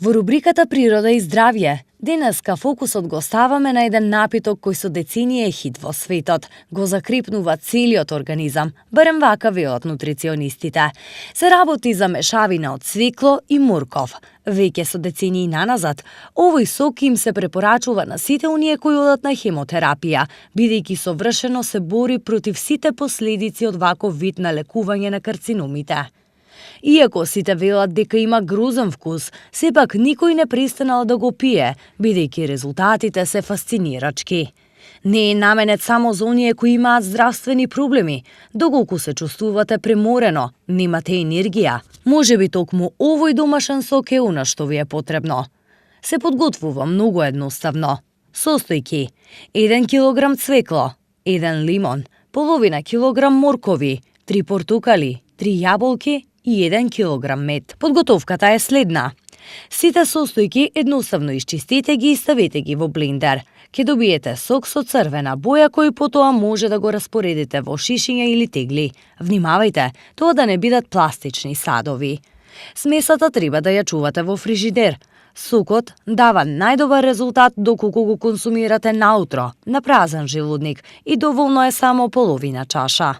Во рубриката Природа и здравје, денеска фокусот го ставаме на еден напиток кој со децении е хит во светот. Го закрипнува целиот организам, барем вака велат нутриционистите. Се работи за мешавина од цвекло и морков. Веќе со децении наназад, овој сок им се препорачува на сите оние кои одат на хемотерапија, бидејќи совршено се бори против сите последици од ваков вид на лекување на карциномите. Иако сите велат дека има грозен вкус, сепак никој не престанал да го пие, бидејќи резултатите се фасцинирачки. Не е наменет само за оние кои имаат здравствени проблеми, доколку се чувствувате преморено, немате енергија. Можеби токму овој домашен сок е она што ви е потребно. Се подготвува многу едноставно. Состојки: 1 килограм цвекло, 1 лимон, половина килограм моркови, 3 портокали, 3 јаболки и 1 килограм мед. Подготовката е следна. Сите состојки едноставно исчистете ги и ставете ги во блендер. Ке добиете сок со црвена боја кој потоа може да го распоредите во шишиња или тегли. Внимавајте, тоа да не бидат пластични садови. Смесата треба да ја чувате во фрижидер. Сокот дава најдобар резултат доколку го консумирате наутро, на празен желудник, и доволно е само половина чаша.